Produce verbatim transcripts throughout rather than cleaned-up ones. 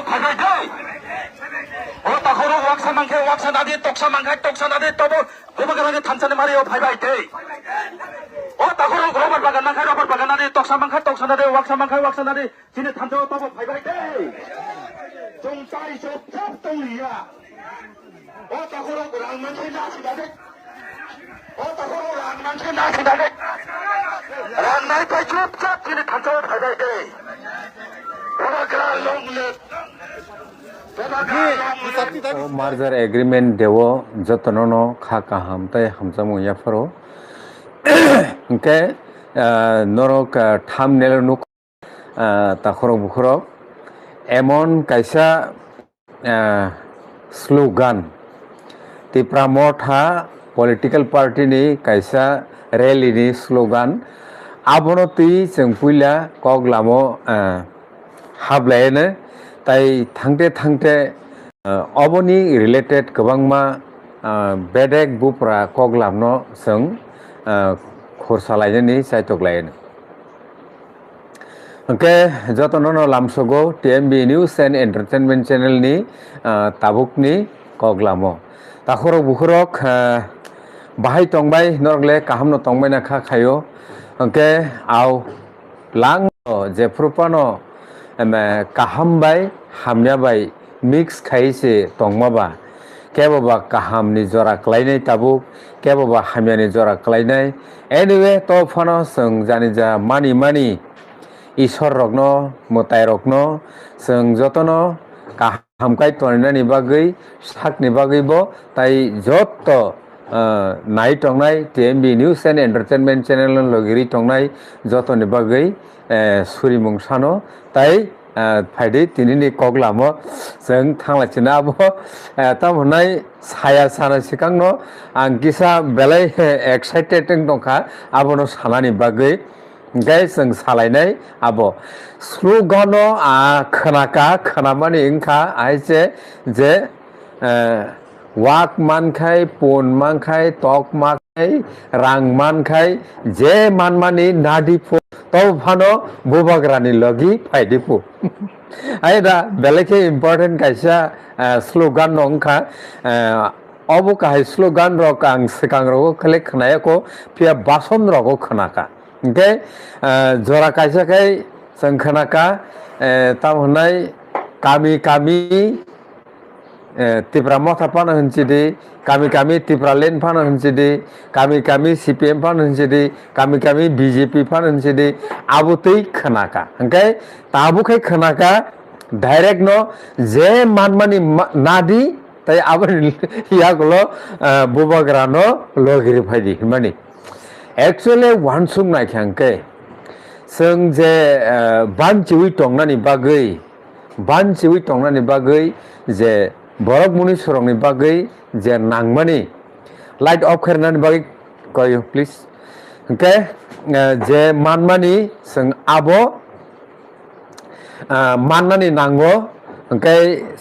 Phaibai de. O takhoro waksa mankhe waksa nadi, toksa mankhe toksa nadi, tobo bubagrani thansa ni mari o phaibai de. O takhoro rubber bagan mankhe rubber bagan nadi, toksa mankhe toksa nadi, waksa mankhe waksa nadi, chini thansa o tobo phaibai de. Chwng tai chwng chap tong liya. O takhoro rang mankhe nasi nadi. O takhoro rang mankhe nasi nadi. Rang nai pai chup chap chini thansa o phaibai de. Bubagra long live. O merger agreement deo jotono no kha kaham tei hamjakmung yapharo. Hwnkhe, ah, norok, ah, thumbnail o nuk, ah, takhorok bukhorok emon kaisa, ah, slogan, Tipra Motha political party ni kaisa rally ni slogan. Abono twi chwng puila kok lamo, ah, hablaiano, tai thangte thangte, ah, oboni related kwbangma, ah, bedek bupra koklamno chwng, ah, khursa lainani chaitok laiano. Hwnkhe jotono no lamsogo T M B News and Entertainment Channel ni, ah, tabukni koklamo. Takhorok bukhorok, ah, bahai tongbai norok le kahamno tongbai na kha khaio. Hwnkhe au lang jephru phano, em, kaham bai hamya bai mix khai se tongma ba, kebo ba kaham ni jora kwlainai tabuk, kebo ba hamya ni jora kwlainai. Anyway, to phano chwng jani ja mani mani Isor rokno, mwtai rokno chwng jotono kaham kai toninani bagwi, sakni bagwi bo tai jotto, ah, nai tongnai T M B News and Entertainment Channel no logiri tongnai jotoni bagwi, eh, surimung sano tai, eh, phaidi tinini koklamo chwng thanglaisina abo, eh, tamo hwnai saya sana swkangno ang kisa belai, eh, excited wng tongkha abono sanani bagwi. Hwnkhe chwng salainai abo slogano a khwnaka, khwnamani wngkha hai se je, eh, wak mankhai, pun mankhai, tok mankhai, rang mankhai, je manmani nadi phu, to phano bubagrani logi phaidi phu. Ai da, belai khe important kaisa, eh, slogan no wngkha, eh, obo kahai slogan rok ang swkang rogo khele khwnaya kho, phiya bason rogo khwnaka. Hwnkhe, eh, jora kaisa khai chwng khwnaka, eh, tamo hwnai kami kami, eh, Tipra Motha phano hwnchidi, kami kami Tipraland phano hwnchidi, kami kami C P M phano hwnchidi, kami kami B J P phano hwnchidi, abo twi khwnaka. Hwnkhe tabuk khai khwnaka direct no je manmani ma-, nadi, tai aboni yagulo, eh, bubagrano logiri phaidi hwnmani. Actually, wansuk naikha hwnkhe, chwng je, eh, banchiwi tongnani bagwi, banchiwi tongnani bagwi je borok muni sorokni bagwi je nangmani, light off khairnani bagwi koyo, please. Hwnkhe, eh, je manmani chwng abo, ah, mannani nango, hwnkhe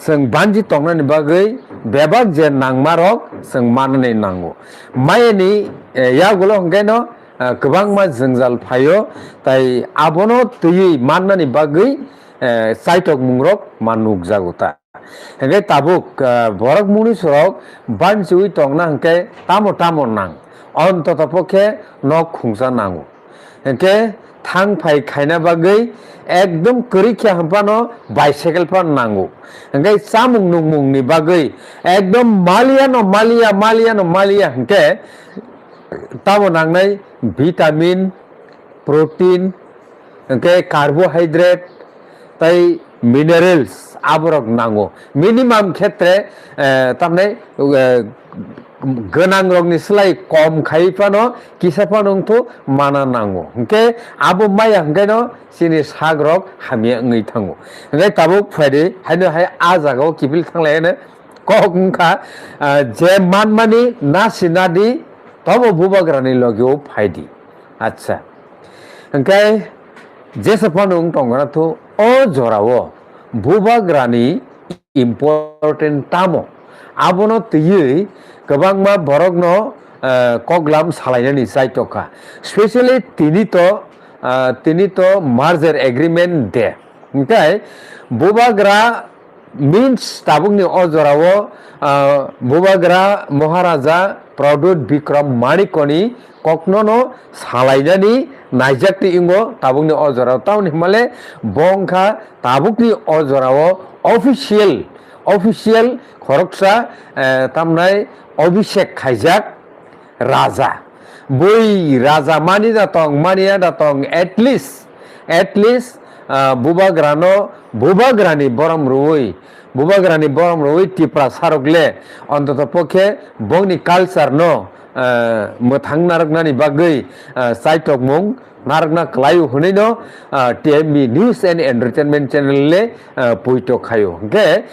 chwng banji tongnani bagwi bebak je nangmarok chwng mannani nango. Mayani, eh, yagulo hwnkhe no, ah, kwbangma jwngjal phaio, tai abono twiwi mannani bagwi, eh, chaitokmungrok ma nukjago ta. Hwnkhe tabuk, ah, borok muni sorok banchiwi tongna hwnkhe tamo tamo nang, ontoto pokhe nok khungsa nango. Hwnkhe thang phai khaina bagwi ekdom kwrwi khe hwnphano bicycle phano nango. Hwnkhe chamung nungmungni bagwi ekdom maliya no maliya, maliya no maliya hwnkhe tamo nangnai vitamin, protein, hwnkhe carbohydrate, tai minerals aborok nango. Minimum khetre, eh, tamni, eh, gwnangrokni slai kom khai phano kisa phano wngthu mana nango. Hwnkhe abo maya hwnkhe no chini sagrok hamya wngwi thango. Hwnkhe tabuk phaidi, haino hai a jagao kiphil thanglai hwno kok wngkha, ah, je manmani nasi nadi tobo bubagrani logio phaidi. Acha. Hwnkhe jesa phano wng tongna thu o jorao bubagrani important tamo? Abono twiwi kwbangma borokno, eh, koklam salainani chaitokha. Specially tini to, ah, tini to merger agreement de. Hwnkhe bubagra Means tabukni o jorao, ah, Bubagra Maharaja Pradyut Bikram Manikoni koknono salainani naijak twi wngo tabukni o jorao. Tamoni hwnmale bo wngkha tabukni o jorao official, official khoroksa, eh, tamnai Abhishek khaijak raja. Bui raja mani da tong, mani ya da tong, at least, at least, ah, Bubagrano, Bubagrani borom rwui, Bubagrani borom rwui Tipra sarok le, ontoto pokhe bongni culture no, ah, mwthang narwknani bagwi, ah, chaitokmung narwkna kwlaio hwnwi no, ah, T M B News and Entertainment Channel le, ah, poito khaio. Hwnkhe,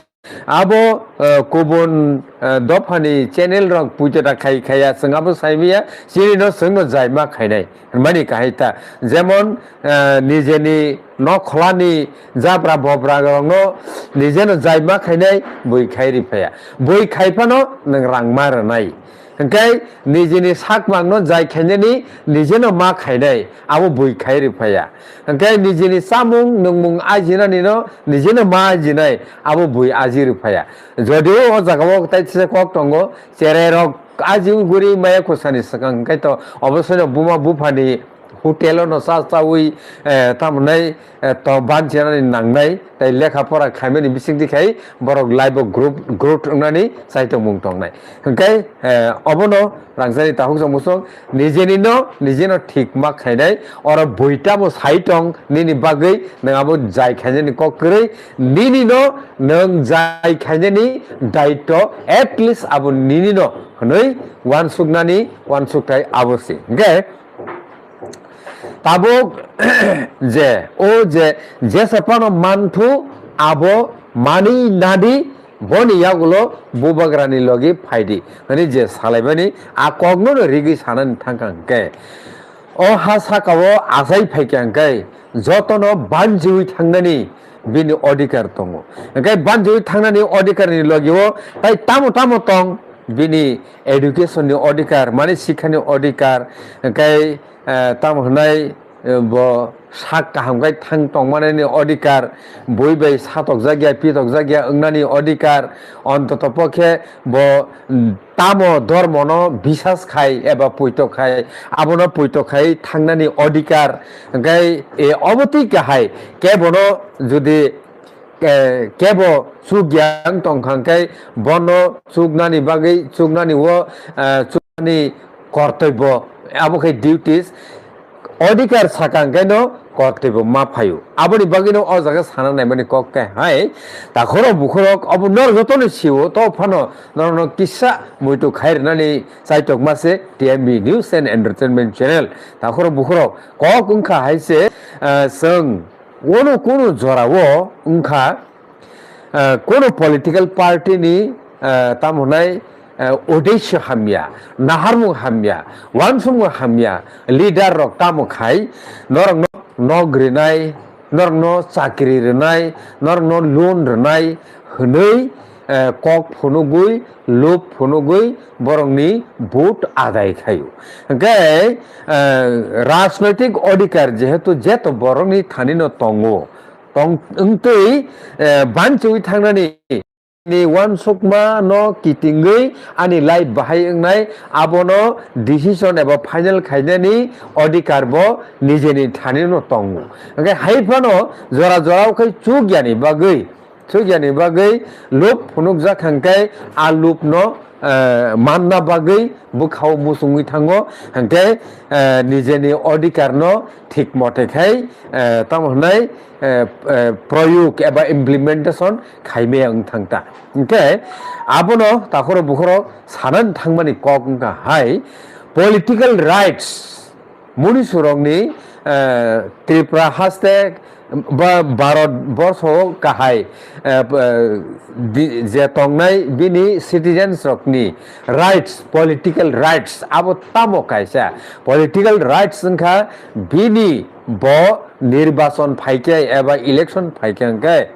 Abo, eh, kubun, eh, dophani channel rok puito da khai khaya, chwng abo sai maya, chini no chwng no jai ma khainai, hwnmani kahai ta. Jemon, eh, nijeni nokholani jabra bobra rokno nije no jai ma khainai, bui khai ri phaya. Bui khai phano nwng rang ma rwnai. Hwnkhe nijini sakmangno jai khainani nijeno ma khainai, abo bui khai rw phaiya. Hwnkhe nijini chamung nungmung ajinanino nijeno ma ajinai, abo bui aji rw phaiya. Jodio o jagao tai thisa kok tongo, cherai rok aji guri maya kusani swkang, hwnkhe to obosoino buma buphani hotel-o no cha chaui, eh, tamo nai, eh, to banchirani nangnai, tai lekha pora khaimani bisingtwi khai borok life-o group, growth wngnani chaitokmung tongnai. Hwnkhe, eh, obono rangchakni takhuk chwng muchung nijeni no, nijeno thik ma khainai, oro buitamo sai tong nini bagwi, nwng abo jai khainani kok kwrwi, nini no nwng jai khainani daitto, at least abo nini no hwnwi uansuknani uansukthai abo se. Hwnkhe, Tabuk je, o je, jesa phano manthu abo mani nadi, boni yagulo Bubagrani logi phaidi, hwnwi je salaimani a kokno no rigwi sanani thangkha hwnkhe, o ha sakao achai phaikha hwnkhe jotono banjiwi thangnani bini odhikar tongo. Hwnkhe banjiwi thangnani odhikarni logio tai tamo tamo tong, bini education ni odhikar, mani sikha ni odhikar, hwnkhe, eh, tamo hwnai, eh, bo sak kaham khai thang tongmani odhikar, bui bai satokjak ya, pitokjak ya wngnani odhikar, ontoto pokhe bo, mm, tamo dhormono bisas khai eba puito khai, abono puito khai thangnani odhikar, hwnkhe, eh, obo twi kahai kebono jodi eh, kebo chukya wng tongkha hwnkhe bono chuknani bagwi, chuknani o, eh, chuknani kortoibo, abo khe duties, odhikar saka hwnkhe no kortoibo ma phaio. Aboni bagwino o jaga sana naimani kok khe hai, takhorok bukhorok obo norok jotono sio, to phano norokno kisa muitu khai rwnani chaitokma se T M B News and Entertainment Channel. Takhorok bukhorok kok wngkha hai se, eh, chwng Ono kono jorao wngkha, eh, kono political party ni, eh, tamo hwnai, eh, uddesho hamya, naharmung hamya, uansukmung hamya, leader rok tamo khai norokno nok rinai, norokno chakri rinai, norokno loan rinai hwnwi, eh, kok phunugwi, lob phunugwi borokni vote adai khaio. Hwnkhe, eh, rajnoitik odhikar jehetu jeto borokni thanino tongo, tong wngtwi, eh, banchiwi thangnani ni uansukma no kitingwi ani life bahai wngnai, abono decision eba final khainani odhikar bo nijeni thanino tongo. Hwnkhe hai phano jora jorao khai chukyani bagwi, chukyani bagwi lub phunukjak hwnkhe a lubno, eh, manna bagwi bwkhao muchungwi thango, hwnkhe, eh, nijeni odhikarno thik mote khai, eh, tamo hwnai, eh, eh, proyog eba implementation khaimaya wng thang ta. Hwnkhe abono takhoro bukhoro sanani thangmani kok wngkha hai political rights, Munisurokni, eh, Tripura haste ba Bharat borsho kahai, eh, eh, di-, je tongnai bini citizens rokni rights, political rights, abo tamo kaisa political rights wngkha bini bo nirbachon phaikhe eba election phaikhe hwnkhe,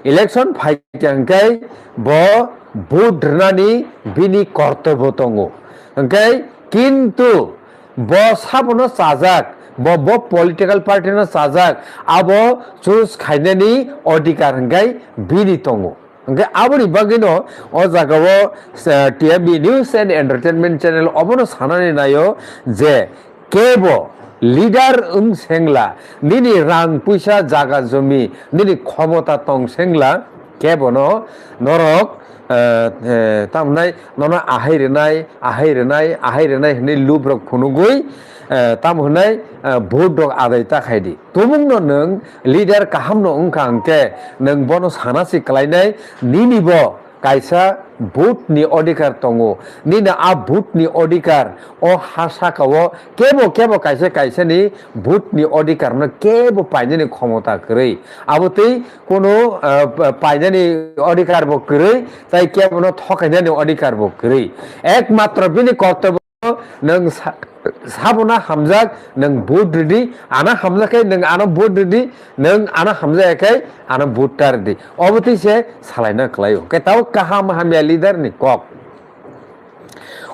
election phaikhe hwnkhe bo vote rwnani bini kortobo tongo. Hwnkhe kintu bo sabono chajak, bo, bo political party no chajak, abo choose khainani odhikar hwnkhe bini tongo. Hwnkhe aboni bagwino o jagao, eh, T M B News and Entertainment Channel obono sanani naio je kebo leader wng sengla, nini rang puisa, jaga jumi, nini khomota tong sengla, kebono norok, eh, eh, tamhnai nono ahai rwnai, ahai rwnai, ahai rwnai hwnwi lubrok phunugwi, eh, tamo hwnai, eh, vote rok adai ta khai di. Tumungno nwng leader kahamno wngkha hwnkhe nwng bono sana se klainai, nini bo kaisa vote ni odhikar tongo. Nini a vote ni odhikar o ha saka o kebo kebo kaisa kaisa ni vote ni odhikar no kebo painani khomota kwrwi. Abo tei kono, ah, pa-, painani odhikar bo kwrwi, tai kebo no thokainani odhikar bo kwrwi. Ekmatro bini kortobyo nwng sa-, sabona hamjak, nwng vote ridi, ana hamjak khe nwng ano vote ridi, nwng ano hamjak khe ano vote ta ridi. Obo tei se salaina kwlaio. Khe tabo kaham hamya leader ni kok.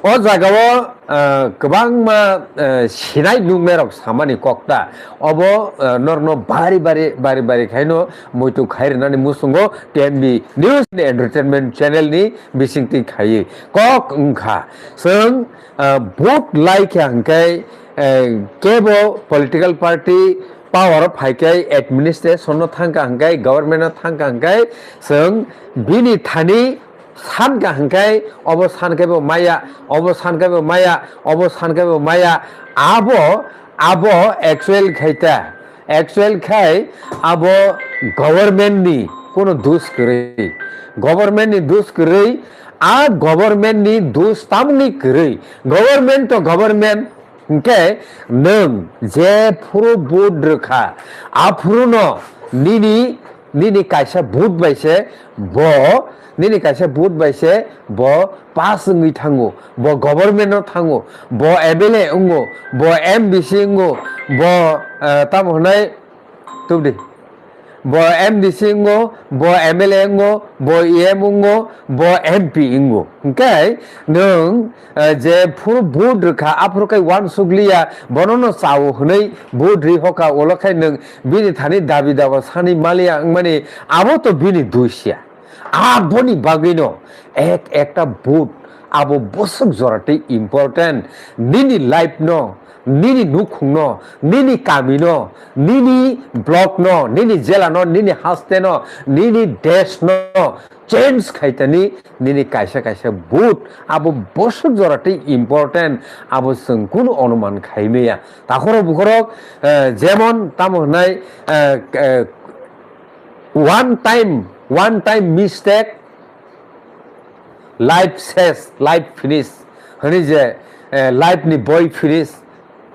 O jagao, ah, kwbangma, ah, sinai nuknairok samani kok ta. Obo, ah, norno bari bari, bari bari khaino muitu khai rwnani muchungo T M B News and Entertainment Channel ni bisingtwi khaiwi kok wngkha. Chwng, ah, vote lai khe hwnkhe, eh, kebo political party power o phai khe administration no thang kha hwnkhe, government no thang kha hwnkhe, chwng bini thani san kha hwnkhe, obo san khe bo maya, obo san khe bo maya, obo san khe bo maya, abo, abo actual khai ta. Actual khai abo government ni kono dos kwrwi. Government ni dos kwrwi, a government ni dos tamni kwrwi. Government to government, hwnkhe nwng je phuru vote rwkha, a phuru no nini, nini kaisa vote bai se bo, nini kaisa vote bai se bo pass wngwi thango, bo government no thango, bo M L A wngo, bo M D C wngo, bo, eh, tamo hwnai, tubdi. Bo M D C wngo, bo M L A wngo, bo E M wngo, bo M P wngo. Hwnkhe nwng, eh, je phuru vote rwkha, aphuru khe uansukliya, bono no chao hwnwi vote ri hoka, ulo khe nwng bini thani dabi daba sani maliya wngmani, abo to bini dusya. Aboni bagwino ek ekta vote abo bwswk jora tei important. Nini life no, nini nukhung no, nini kami no, nini block no, nini jela no, nini haste no, nini desh no change khaitani nini kaisa kaisa vote abo bwswk jora tei important, abo chwng kunu onuman khaimaya. Takhorok bukhorok, eh, jemon tamo hwnai, eh, eh, one time, one time mistake, life ses, life finish. Hwnwi je, eh, life ni boi finish.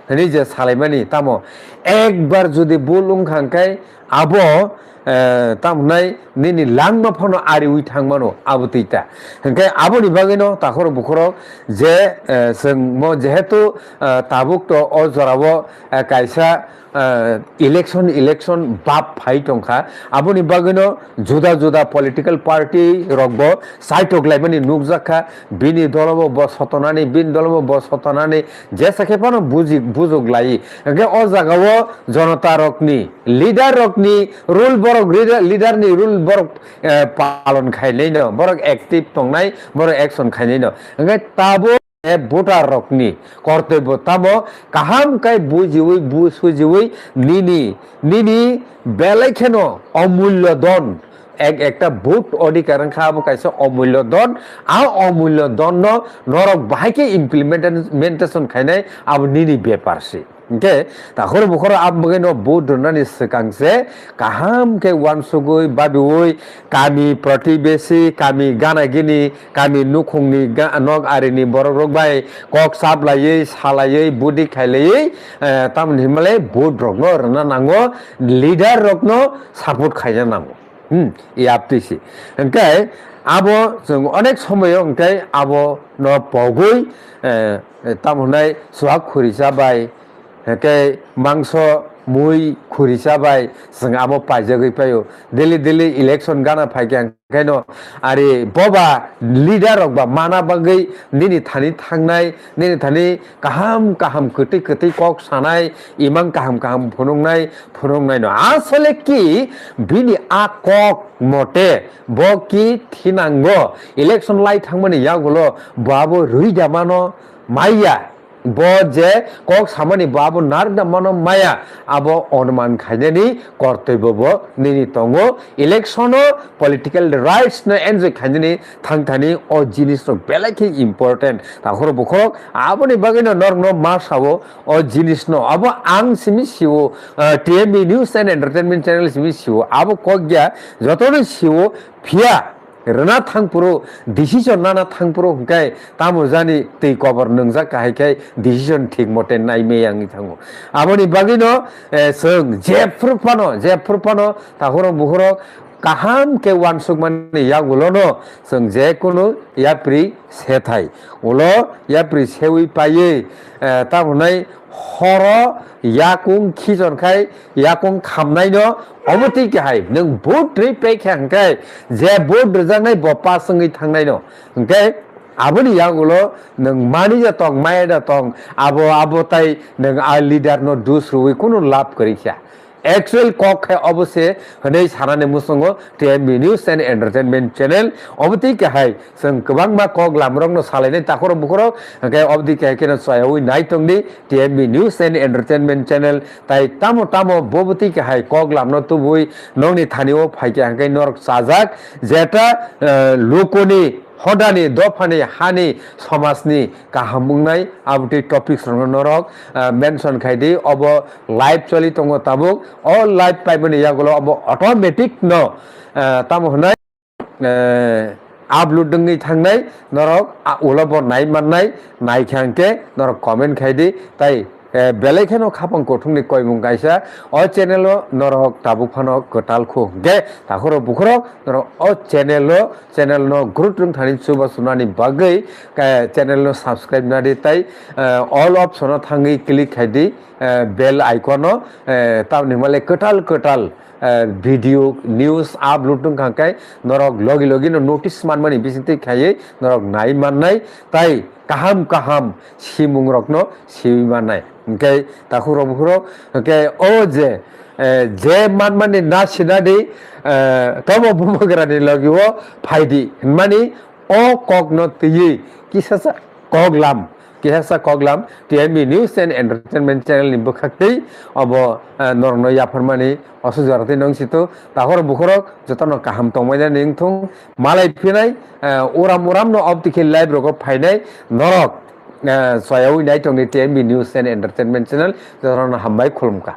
Hwnwi je salaimani tamo. Ekbar jodi bul wngkha hwnkhe abo, eh, tamo hwnai nini langma phano ariwi thangmano abo twi ta. Hwnkhe aboni bagwino takhorok bukhorok je, eh, chwng mo jehetu, eh, tabuk to o jorao, eh, kaisa ah, election, election bab phai tongkha. Aboni bagwino juda juda political party rokbo saitok laimani nukjakha. Bini dolobo bo sotonani, bini dolobo bo sotonani, jesa khe phano buji-, bujok lai. Hwnkhe o jagao jonota rokni, leader rokni rule borok, leader, leader ni rule borok, eh, palon khainai no, borok active tongnai, borok action khainai no. Hwnkhe tabo voter rokni kortobyo tamo kaham khe bujiwi, bu-, sujiwi nini, nini belai kheno omullo don, ek ekta vote odhikar wngkha, abo kaisa omullo don. A omullo don no norok bahai khe implementation khainai, abo nini bepar se. Hwnkhe takhoro bukhoro aboni bagwi no vote rwnani swkang se kaham khe uansugwi babiwi kami protibesi, kami gana gini, kami nukhungni ga-, nok arini borok rok bai kok saplaiwi, salaiwi, budi khailaiwi, eh, tamoni hinmale vote rokno rwna nango, leader rokno support khaina nango. Hmm, yaptwi se. Hwnkhe abo chwng onek somoyo hwnkhe abo no pogwi, eh, tamo hwnai chuak khurisa bai, hwnkhe mangso mui khurisa bai chwng abo paijagwi paio. Daily daily election gana phaikha hwnkhaino ari boba leader rok ba mana bagwi nini thani thangnai, nini thani kaham kaham kwtwi kwtwi kok sanai, imang kaham kaham phunuknai, phunuknaino. Asole ki bini a kok mote bo ki thinango election lai thangmani yagulo bo abo rwi da mano maya. Bo je kok samani bo abo narwkna mano maya, abo onuman khainani kortoibo bo nini tongo. Election o political rights no enjoy khainani thangthani o jinis rok belai khe important. Takhoro bukhorok aboni bagwi no norok no ma sao o jinis no. Abo ang simi sio, ah, T M B News and Entertainment Channel simi sio. Abo kok ya jotono sio phiya. Rwna thangphuru, decision nana thangphuru hwnkhe tamo jani twi kobor nwngjak kahai khe decision thik mote nai meyangwi thango. Aboni bagwino, eh, chwng jephru phano, jephru phano takhorok bukhorok kaham khe uansukmani yagulono chwng jekunu yapri sethai. Ulo yapri sewi paiwi, eh, tamo hwnai horo yakung khichon khai yakung khamnaino omo twi kahai nwng vote rwi paikha hwnkhe je vote rwjaknai bo pass wngwi thangnaino hwnkhe aboni yagulo nwng mani da tong maya da tong abo abo tai nwng a leader no dus rwui kunu lab kwrwi kha. Actual kok khe obo se hwnwi sanani muchungo T M B News and Entertainment Channel. Omo twi kahai chwng kwbangma kok lamrokno salainai takhorok bukhorok, hwnkhe obo twi kahai kheno chayaui nai tongdi T M B News and Entertainment Channel. Tai tamo tamo bo bwtwi kahai kok lamno tubui nokni thani o phaikha hwnkhe norok chajak jeta, eh, lukuni hodani dophani hani somajni kaham wngnai abotwi topics rokno norok, ah, mention khaidi. Obo live choli tongo tabuk. O live paimani yagulo obo automatic no, ah, tamo hwnai, eh, upload wngwi thangnai norok, ah, ulo bo nai mannai, nai kha hwnkhe norok comment khaidi. Tai, eh, belai kheno khapang kuthungni koimung kaisa o channel o norok tabuk phano kwtal khu hwnkhe takhorok bukhorok norok o channel o channel no growth wng thani chubachu nani bagwi, eh, channel no subscribe nadi tai, eh, all option o thangwi click khaidi, eh, bell icon o, eh, tamni hwnmale kwtal kwtal, eh, video news upload wng kha khe norok logi logi no notice manmani bisingtwi khaiwi norok nai mannai tai kaham kaham simung rokno siwi mannai. Hwnkhe takhorok bukhorok hwnkhe o je, eh, je manmani na sinadi, eh, tomo bubagrani logi o phaidi hwnmani o kokno twiwi kisasa koklam, kisasa koklam T M B News and Entertainment Channel ni bwkhaktwi obo, eh, norokno yapharmani oso joratwi nong situ takhorok bukhorok jotono kaham tongmani wngthung malai phinai, eh, uram uramno obtwi khe live rogo phainai norok, eh, soyaui nai tongni T M B News and Entertainment Channel jotono hambai khulumkha.